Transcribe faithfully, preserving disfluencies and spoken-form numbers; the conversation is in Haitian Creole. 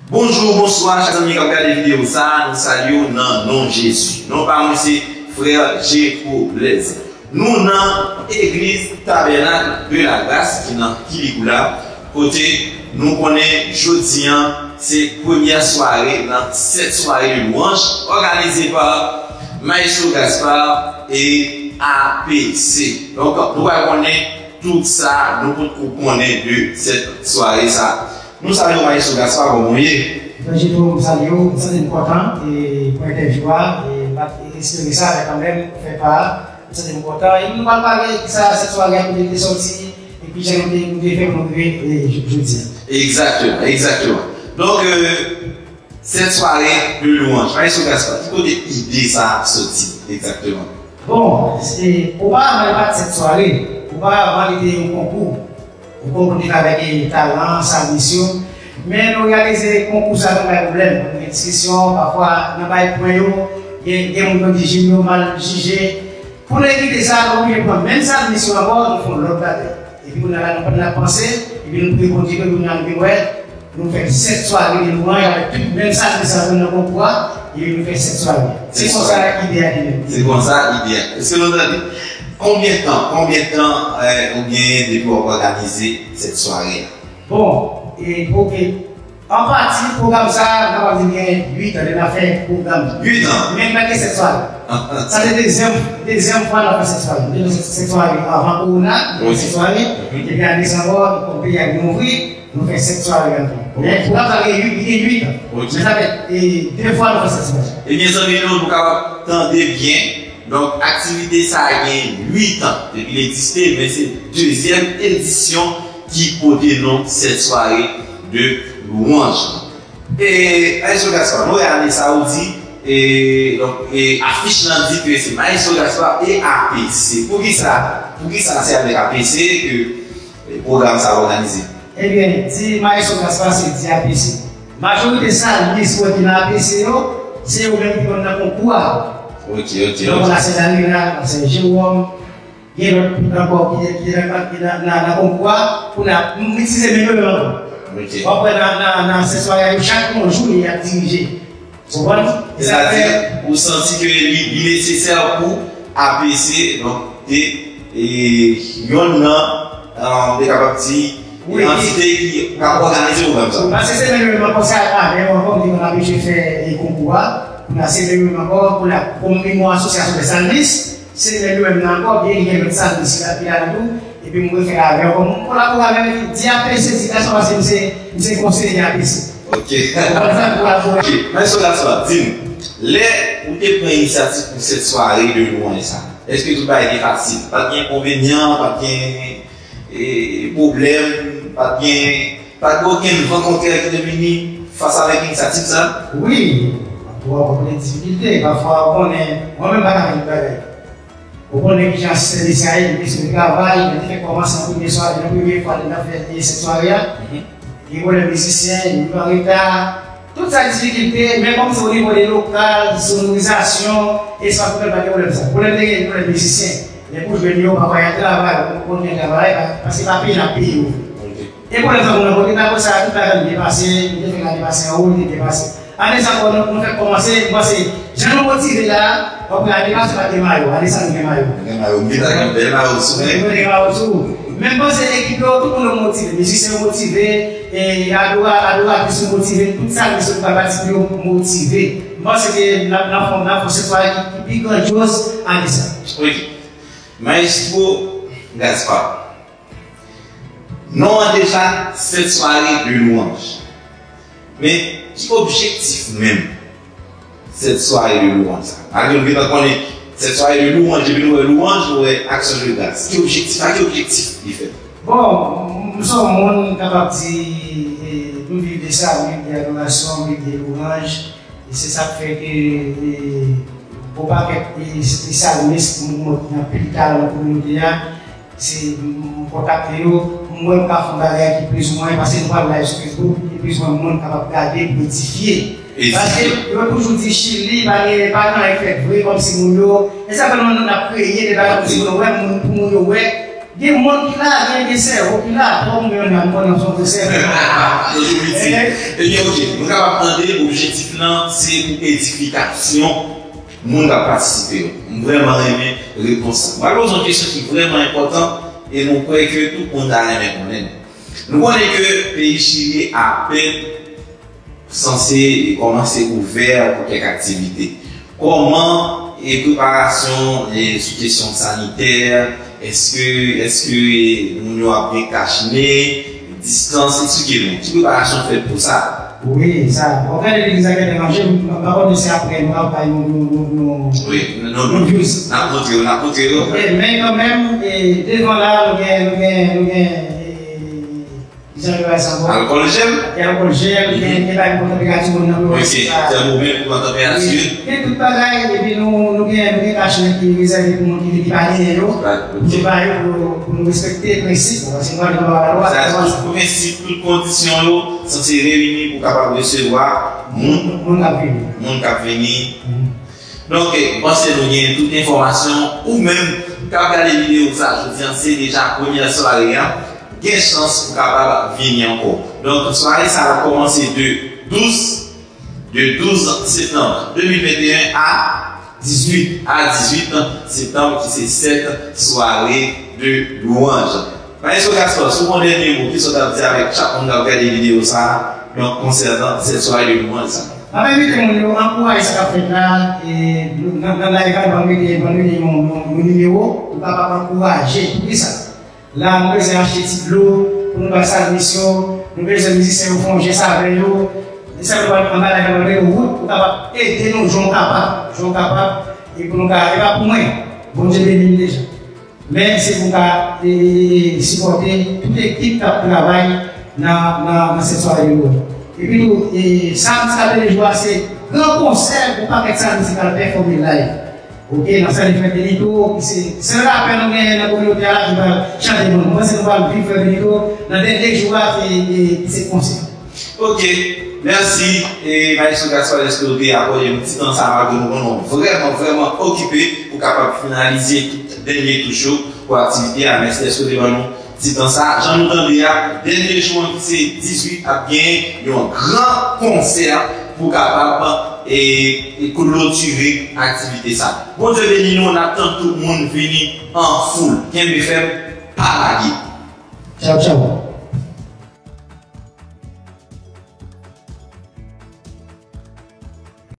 Bonjou, bonswa, chak zanmi k ap gade videyo sa a, nou salye w nan non Jezi. Non pa mwen se frè Djeko Blaise. Nou nan Egliz Tabènak de la Gras ki nan Kibikoula, kote nou konnen jodi an se premyè sware nan sèt sware de lwanj òganize pa Maestro Gaspard e A P C. Donk, nou pral konnen tout sa nou potko konnen de sèt sware sa. Nou salye w, Maestro Gaspard, kòman w ye? Frè Jeko, m salye w, m santi m kontan e, pou entèvyou a, e m pa t espere sa, men kanmenm, ou fè pa a, m santi m kontan. E nou pral pale kisa sèt sware a, kote l te sòti, epi jan nou te, nou te fè pou nou rive e, j- jodi a. Egzakteman, egzakteman. Donk, euh, sèt sware de lwanj. Maestro Gaspard, ki kote ide sa a soti egzakteman? Bon, se, oparavan, li pa t sèt sware. Oparavan, li te yon konkou. Yon konkou ki te fè avèk, eh, talan, salmis yo. Men nou reyalize konkou sa nou bay pwoblèm. Nou gen diskisyon, pafwa, nan bay pwen yo, gen, gen moun ki di jim yo mal jije. Pou nou evite sa, nou oblije pran menm salmis yo ankò, nou fè yon lòt batèy. Epi kounye a la, nou pran n ap panse, epi nou priye Bondye, epi kounye a nou vin wè, nou fè sèt sware de lwanj avèk tout menm salmis sa nou nan konkou a, epi nou fè sèt sware. Se konsa ide a te vini. Se konsa ide a. Èske nou tande? Konbyen tan, konbyen tan, eh, ou genyen depi w ap òganize sèt sware a? Bon, e, ok. An pati, pwogram sa a, nou kapab di gen uit an depi n ap fè pwogram. Uit an? Men pa gen sèt sware. Sa se dezyèm, dezyèm fwa n ap fè sèt sware. Nou te fè sèt sware avan kowona, nou te fè sèt sware. Epi ane sa ankò, kòm peyi a vin ouvri, nou fè sèt sware ankò. Men pwogram sa gen uit, li gen uit an. Men sa fè, e, de fwa nou fè sèt sware. Ebyen, zanmi nou, nou kapab tande byen. Donk, aktivite sa a gen uit an depi l egziste, men se dezyèm edisyon ki pote non sèt sware de lwanj. E, Maestro Gaspard, nou wè ane sa ou di, e, donk, e, afich lan di ke se Maestro Gaspard e A P C. Poukisa, poukisa se avèk A P C ke, e, pwogram sa a òganize? Ebyen, di Maestro Gaspard se di A P C. Majorite salmis ou wè ki nan A P C yo, se yo menm ki konn nan konkou a. Ok, ok, donk, ok. La Sèt Anila, la Sèt Jewòm, gen lòt ankò ki, ki nan, ki nan, nan, nan konkou a, pou n ap itilize menm yo menm ankò. Ok. W ap wè nan, nan, nan sèt sware yo, chak yon jou li ap dirije. Ou konprann? Sètadi, ou santi ke li, li nesesè pou A P C, donk, te, e, yonn nan, e, te kapab di, wi, antite ki ka òganize pwogram sa. Paske se menm yo menm ankò, se avè yo ankò, m te konn abitye fè, e, konkou a, pou n a se menm yo menm ankò, pou n a, kòm memwa asosyasyon de salmis, se menm yo menm nan ankò, byen gen lòt salmis ki la, ki la tou, epi m refè avè yo, kòm m kolabore avè yo, di A P C, di gason, paske m se, m se konseye A P C. Ok. Ou konprann sa, pou, pou... Ok. Maestro Gaspard, di m, lè ou te pran inisyativ pou sèt sware de lwanj sa, èske tout bagay te fasil? Pa t gen enkonvenyan, pa t gen, e, pwoblèm, pa t gen, pa t gen okenn van kontrè ki te vini fas avèk inisyativ sa? Wi, ou ap gen difikilte. Pafwa, ou konnen, mwen menm pa ka fè tout bagay. Ou konnen kijan sistèm mesye a ye, mesye yo travay, yo te fèk kòmanse nan premye sware, nan premye fwa, lè n ap fè sèt sware a. Mhm. Gen pwoblèm mizisyen, yo an reta. Tout sa difikilte, men kòm se o nivo de lokal, sonorizasyon, espas pou fè pa gen pwoblèm sa. Pwoblèm te gen pwoblèm mizisyen. Lè pou jwenn yo, pafwa y ap travay, ou konn gen travay, pa- paske pa peye n ap peye yo. Ok. E pwoblèm sa pou nan kote, nan kote sa, tout bagay nou depase, nou te fè lane pase anwo, nou te depase. Ane sa ankò, nou, nou fèk kòmanse, m panse, jan nou motive la, w ap wè ane pase pa t gen mayo, ane sa nou gen mayo. Gen mayo, m gentan gen bèl mayo sou mwen. Nou gen mayo sou. Men m panse ekip yo, tout moun yo motive, mizisyen yo motive, e adora-, adoratris yo motive, tout sa ki sot pa patisipe yo motive. M panse ke n ap, n ap fè, n ap fè sèt sware ki, ki pi grandyoz ane sa. Ok. Maestro Gaspard. Non an deja, sèt sware de lwanj. Men, ki objektif menm sèt sware de lwanj sa? Malgre nou gentan konnen sèt sware de lwanj, depi nou wè lwanj, nou wè aksyon de gras. Ki objektif? A ki objektif li fèt? Bon, m se yon moun kapab di, e, m viv de sa, m viv de adorasyon, m viv de lwanj. E se sa k fè ke, e, bon pakèt, e, e salmis, moun ki gen anpil talan nan kominote a, se, m, m kontakte yo, m wè m ka fè yon bagay ki plizoumwen, paske nou pral live sou Facebook, ki plizoumwen moun kapab gade pou edifye. Edifye. Paske yo toujou di Chili, pa gen, pa gen anyen k fèt vre, kòmsi moun yo, e sa fè nou, nou ap kreye de bagay kòmsi moun yo wè, moun, pou moun yo wè, Gen moun ki la, gen, gen sèvo ki la, twò moun gen nan, m konnen se yon sèvo. Ebyen, ok, nou kapab tande objektif lan se pou edifikasyon moun k ap patisipe yo. M vrèman renmen repons sa. M pral poze yon kesyon ki vrèman enpòtan e mwen kwè ke tout moun ta renmen konnen. Nou konnen ke peyi Chili apèn sanse kòmanse ouvè pou kèk aktivite. Kòman e preparasyon e sou kesyon sanitè, èske èske moun yo ap byen kachne, distans, eksplike nou. Ki preparasyon fèt pou sa? Wi, sa. Bon, gade legliz la gentan ranje, m pa konnen si apre nou ap bay nou nou nou nou Wi, nou nou views. N ap montre yo, n ap montre yo. Ok, men kanmenm, e, devan la, nou gen, nou gen, nou gen, e, jan yo bay sa bon. Alkòl jèl? Gen alkòl jèl, gen, gen bagay pou tanperati moun nan. Wi, se tèmomèt pou tanperati. Gen tout bagay, epi nou, nou gen, nou gen kachne ki rezève pou moun ki, ki pa genyen yo. Pou nou ba yo, pou, pou nou respekte prensip, paske nou ale nan lalwa. Tout prensip, tout kondisyon yo sanse reyini pou kapab resevwa moun, moun k ap vini. Moun k ap vini. Donk, m panse nou gen tout enfòmasyon, ou menm k ap gade videyo sa jodi an, se deja premyè sware a, gen chans ou kapab vini ankò. Donk, sware sa a kòmanse de douz, de douz septanm de mil venteyen a dizuit, a dizuit septanm, ki se sèt sware de lwanj. Maestro Gaspard, si w gen yon dènye mo, kisa w t ap di avèk chak moun k ap gade videyo sa a, donk, konsènan sèt sware de lwanj sa a? M ap envite moun yo ankouraje sa k ap fèt la, e nan, nan live la, nou mete, nou mete yon, yon, yon nimewo, ou kapab ankouraje. Poukisa? La, nou bezwen achte ti dlo pou nou bay salmis yo, nou bezwen mizisyen yo fè yon jès avè yo. E sa nou pral anba live la, nou mete yon wout, ou kapab ede nou jan w kapab, jan w kapab, e pou nou ka, e pa pou mwen, Bondye beni m deja. Men se pou n ka e, e, e, sipòte tout ekip k ap travay nan, nan, nan sèt sware yo. Epi tou, e, samdi sa de jou a, se gran konsè pou pakèt salmis ki pral pèfòme live. Ok, n ap salye Frè Benito, ki se sèl rapè nou genyen nan kominote a la ki pral chante pou nou. Mwen panse nou pral viv Frè Benito nan dènye jou a, e, e, se konsè. Ok, mèsi. E Maestro Gaspard, èske w te akòde m ti tan sa, malgre nou konnen w vrèman, vrèman okipe, pou kapab finalize tout dènye touch yo pou aktivite a? Mèsi dèske w te ban nou ti tan sa. Jan nou tande a, dènye jou an ki se dizuit ap gen yon gran konsè pou kapab e, e klotire aktivite sa. Bondye beni nou, n ap tann tout moun vini an foul. Kenbe fèm, pa lage. Tchaw, tchaw.